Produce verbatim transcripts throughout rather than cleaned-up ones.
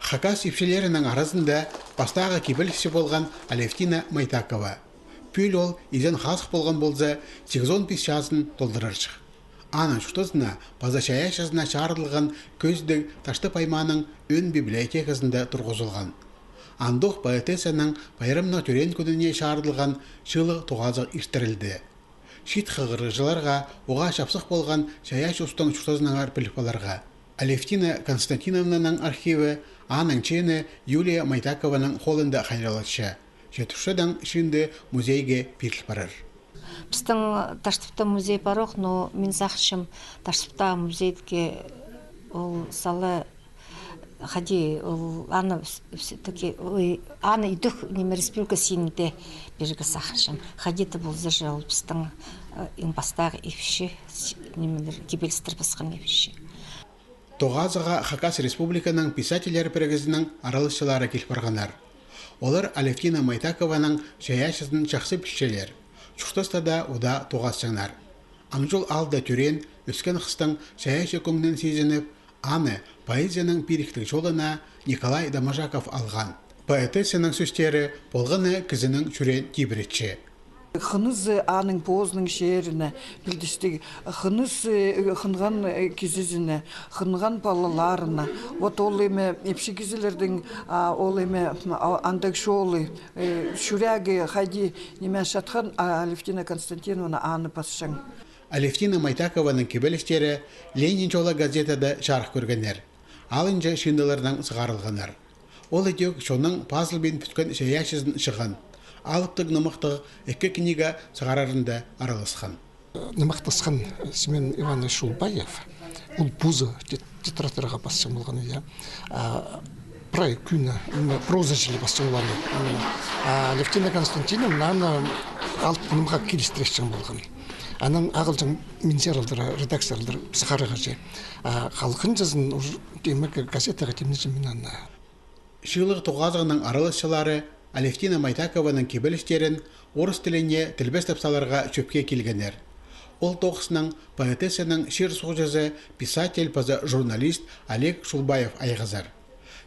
Хакас ипчілерінің аразында пастағы кибелісчі полған Алевтина Майтакова. Пӱӱл ол изен хазых полған полза, сигізон пис чазын толдырарҷых. Аның чуртазына паза чайаачызына чарыдылған кӧзідіг Таштып аймааның ӧӧн библиотеказында турғызылған. Андох поэтессаның пайрамнығ тӧреен кӱніне чарыдылған чыылығ тоғазығ иртірілді. Чиит хығырығҷыларға уғаа чапсых полған чайаачы устың чуртазынаңар піліп аларға. Алевтина Константиновнаның архиві аның чеені Юлия Майтакованың холында хайраллатча. Че турчадаң чыынды музейге пиріл парар. Пістің Таштыпта музей парох, но мин сағынчам, Таштыптағы музейге ол сала, хайди, ол аны вс-, все-таки, ой, аны идӧк, ниме, республика синінде пирерге сағынчам. Хайди даа полза же, ол пістің, э, иң пастағы ипчі, с-, нимелер, кибелістер пасхан ипчі. Тоғазыға Хакас Республиканың писательлер пірігізінің араласчылары кил парғаннар. Олар Алевтина Майтакованың чайаачызын чахсы пілчелер. Чуртаста даа удаа тоғасчаңнар. Ам чол аалда тӧреен, ӧскен хыстың чайаачы кӧңнін сизініп, аны поэзияның пиріктіг чолына Николай Доможаков алған. Поэтессаның сӧстері полған на кізінің чӱреен тибіретче. Хынызы аның позының чиріне пілдістіг, хынызы, э, хынған, э, кізізіне, хынған палаларына. Вот ол эме ипчі кізілердің, а, ол эме, м, а, андағ чолы, э, чӱрегі хайди ниме чатхан, а, Алевтина Константиновна аны пасчаң. Алевтина Майтакованың кибелістері «Ленин чолы» газетада чарых кӧргеннер. Алынҷа чыындыларнаң сығарылғаннар. Ол идӧк чонның пазылбин пӱткен чайаачызын чыған. Алыптығ нымахтығ ікі книга сығарарында араласхан. Нымахты сыххан Семен Иванович Шулбаев, ол позы тет-, тетрадьларға пасчаң полған, я. А, прай кӧні, м, проза чіли пасчаң полған. М, а Алевтина Константиновна аны алып нымахха килістірчең полған. Анаң ағылҷаң минзер алдыра, редакция алдыра сығарарға чи. А халғанҷызын уже, тимек, газетаға тимнеҷең мин аны. Чыылығ тоғазығның араласчылары Алевтина Майтакованың кибелістерін орыс тіліне тілбестеп саларға чӧпке килгеннер. Ол тоғыснаң поэтессаның чир-суғҷызы, писатель паза журналист Олег Шулбаев айғазар.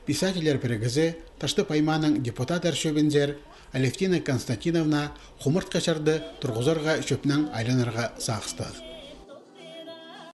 Писательлер пірігізі, Таштып аймааның депутаттар чӧбінзер, Алевтина Константиновна хумартхы чарды турғызарға чӧпнең айланарға сағыстығ.